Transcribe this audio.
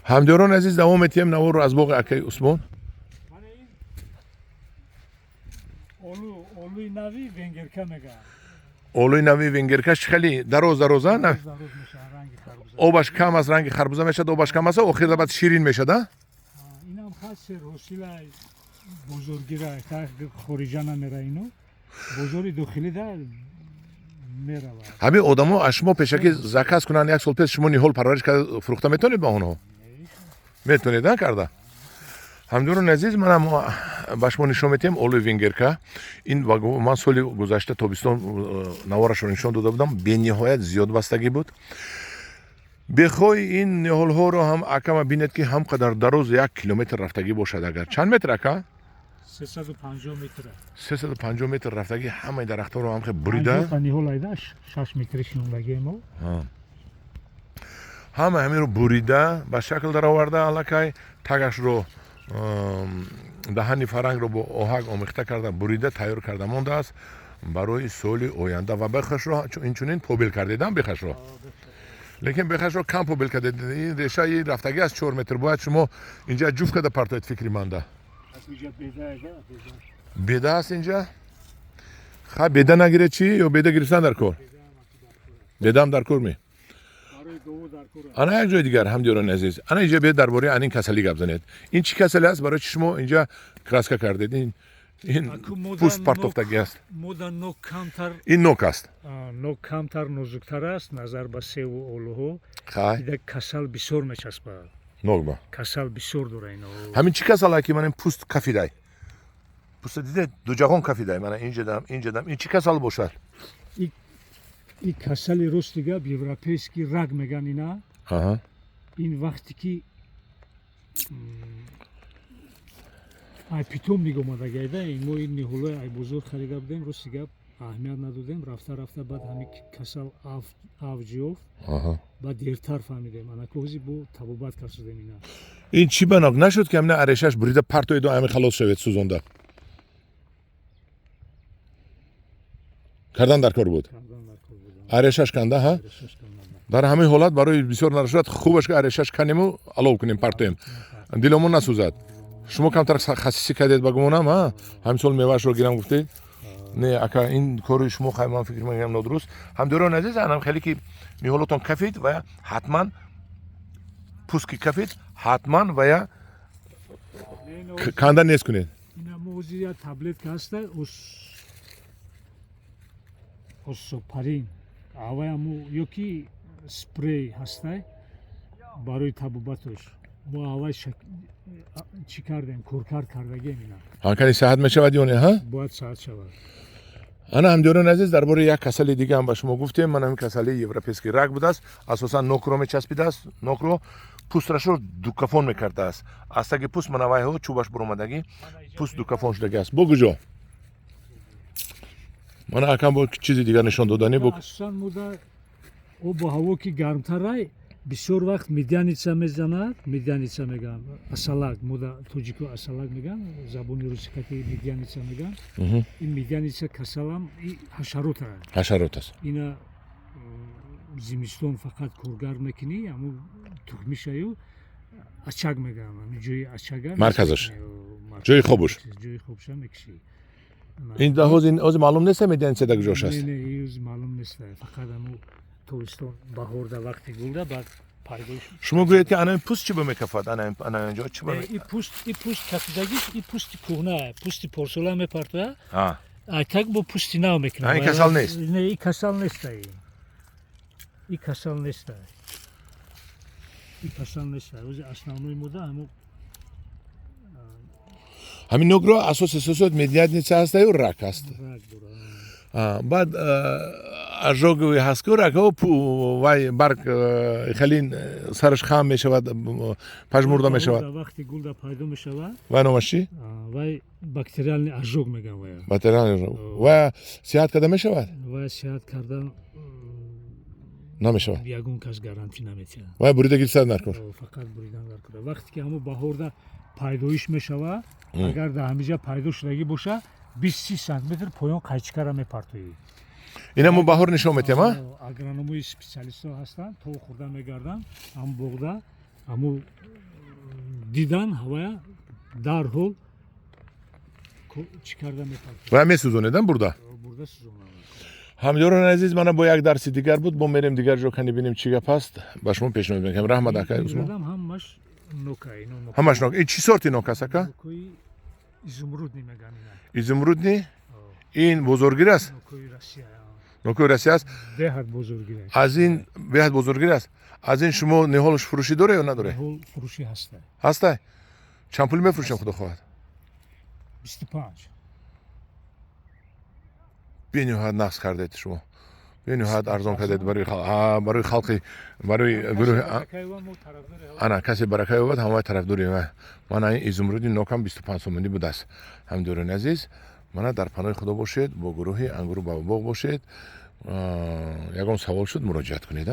Ҳамдиёрони азиз, давом метиҳем наворро аз боғи акаи Усмон. Мана ин олу, олуи нави венгерка мегӯянд. Олуи нави венгеркаш хеле дароз дароза на? Дароз мешавад, ранги харбуза. Обаш кам аст, ранги харбуза мешавад, обаш кам аст, охирда баъд ширин мешавад, а? Инам хас серҳосила, бозоргира, хориҷа намера, ино бозори дохилида меравад. Ҳамин одамо аз шумо пешакӣ заказ кунанд, як сол пеш шумо ниҳол парвариш карда фурӯхта метавонед ба онҳо? Метавонед, а, карда? Ҳамдиёрони азиз, манам ба шумо нишон метиҳем олуи венгерка. Ин ман соли гузашта тобистон наворашро нишон дода будам, бениҳоят зиёд бастагӣ буд. Бехоҳи ин ниҳолҳоро ҳам акама бинед, ки ҳам қадар дароз, 1 километр рафтагӣ бошад. Агар чанд метр, ака? 350 метр. 350 метр рафтагӣ, ҳамаи дарахтҳоро ҳам хел бурида. 50 ниҳол айда, 6 метри шинондагии мо. Ҳама ҳаминро бурида, ба шакл дароварда, аллакай тагашро, даҳани фарангро бо оҳак омехта карда, бурида, тайёр карда мондааст барои соли оянда. Ва бехашро инчунин побел кардедам, бехашро, лекин бехашро кам побел кардед. Ин решаи рафтагӣ аз 4 метр, бояд шумо инҷа ҷуфт карда партоед, фикри манда. Беда аст инҷа. Ха, беда нагиред чӣ? Ё беда гирифтан дар кор? Бедаам дар кор ме? Ана як ҷои дигар, ҳамдиёрони азиз, ана инҷа биед, дар бораи анин касалӣ гап занед. Ин чӣ касале аст? Барои чи шумо инҷа краска кардед? Ин пӯст партофтагӣ аст. Мода нок камтар. Ин нок аст. Нок камтар нозуктар аст назар ба севу олуҳо. Хай. Ида касал бисёр мечаспад. Нок ба? Касал бисёр дора ино. Ҳамин чӣ касалае, ки мана пӯст кафидай? Пӯста дидед, дуҷағон кафидай, мана инҷадам, инҷадам. Ин чӣ касал бошад? И касали, рости гап, европейский рак меган ина. Ин вақте ки ай питомник омадагайда, мо ин ниҳолои ай бозор харида будем, рости гап, аҳамият надодем. Рафта рафта баъд ҳамин касал авҷ ёфт. Баъд дертар фаҳмидем, анаку ҳози бо табобат кардем ина. Ин чӣ ба нок нашуд, ки ҳамина арешаш бурида партоеду, ҳамин халос шавед? Сӯзонда кардан дар кор буд. Арешаш канда, ҳа. Дар ҳамин ҳолат барои бисёр нарашад, хубаш ки арешаш канему, алов кунем, партоем, диломон насӯзад. Шумо камтар хасисӣ кардед, ба гумонам, ҳа, ҳамин сол меваашро гирам гуфтед. Не, ака, ин кори шумо, хай, ман фикр мекунам, нодуруст. Ҳамдиёрони азиз, анам хеле ки ниҳолотон кафид ва ҳатман пӯст ки кафид, ҳатман вая канда нест кунед. Ина таблетка ҳаста, осопарин, аваяму ёки спрей ҳастай барои табобатош. Мо аввал чӣ кардем, коркард кардагем ина. Ҳанкани саҳат мешавад ё не, ҳа? Бояд саҳат шавад. Ана, ҳамдиёрони азиз, дар бораи як касали дига ҳам ба шумо гуфтем. Ман ҳамин касалии европейский рак будааст, асосан нокро мечаспидааст, нокро пӯстрашро дукафон мекардааст. Аз таги пӯст манавайҳо чӯбаш буромадагӣ, пӯст дукафон шудагӣ аст. Бо куҷо, мана, акам, бо чизи дигар нишон додани бо. Асосан муда обу ҳаво ки гармтарай, бисёр вақт медяница мезанад. Медяница мегӯянд, асалак, муда тоҷико асалак мегӯянд, забони русикати медяница мегӯянд. Ин медяница касалам ҳашарот аст. Ҳашарот аст. Ина зимистон фақат коргар мекунӣ, ҳамун тухмишаю очаг мегӯям, ҳамин ҷои очага. Марказаш, ҷои хобуш. Ҷои хобуша мекишӣ. Ин ҳозир маълум нест, медяница дар куҷош аст? Не, маълум нест, фақат ҳамун тобистон, баҳорда, вақти гулда баъд пайдо. Шумо гӯед, ки ана пӯст чӣ ба мекафад, ана инҷо чӣ ба? И пӯст кафидагиш, и пӯсти кӯҳна, пӯсти порсола мепартоя, айтак бо пӯсти нав мекунад. Ин касал нест? Не, и касал нест, и касал нест, и касал нест. Ози основной муда ҳамо. Ҳамин нокро асос эҳсосот медяница ҳаста ё рак аст? Рак дора. Баъд ожоговый ҳаст ку ракҳо, вай барг хеле сараш хам мешавад, пажмурда мешавад. Вақти гулда пайдо мешавад. Вай номаш чӣ? Вай бактериальный ожог мегӯям вая. Бактериальный ожог. Вай сиҳат карда мешавад? Вай сиҳат кардан намешавад. Ягон кас гарантӣ наметиҳад. Вай бурида гирифтан дар кор. Фақат буридан дар кор. Вақте ки ҳамо баҳорда пайдоиш мешавад, агар дар ҳамиҷа пайдо шудагӣ боша, 20-30 сантиметр поён қайчикара мепартоӣ. Ина мо баҳор нишон метиҳам, а? Агрономои специалистҳо ҳастанд, то хӯрда мегарданд, ҳам боғда ҳаму. Дидан ҳавая дарҳол чӣ карда мепартояд. Ва месӯзонедам бурда? Бурда сӯзонам. Ҳамёрони азиз, мана бо як дарси дигар буд. Бо мерем дигар ҷо, кани бинем, чӣ гап ҳаст. Ба шумо пешниҳод мекунем. Раҳмат, акай Усмон. Ҳам ҳамаш нока, ино нока. Ҳамаш нок. Ин чӣ сорти нок аст, ака? Нокои изумрудный меган ина. Изумрудный. Ин бозоргир аст? Нокои Россия. Нокои Россия аст. Беҳад бозоргир. Аз ин беҳад бозоргир аст. Аз ин шумо ниҳолш фурӯшӣ доре ё надоре? Ниҳол фурӯшӣ ҳаста. Ҳастай? Чанд пул мефурӯшем, худо хоҳад? 25. Бениҳоят нақс кардед шумо, бениҳоят арзон кардед барои халқи, барои гурӯҳи. Ана, касе барака ёбад, ҳамаи тарафдори. Мана ин изумруди нокам 25 сомонӣ будааст. Ҳамдиёрони азиз, мана дар паноҳи Худо бошед, бо гурӯҳи Ангуру Боғ бошед. Ягон савол шуд, муроҷиат кунед.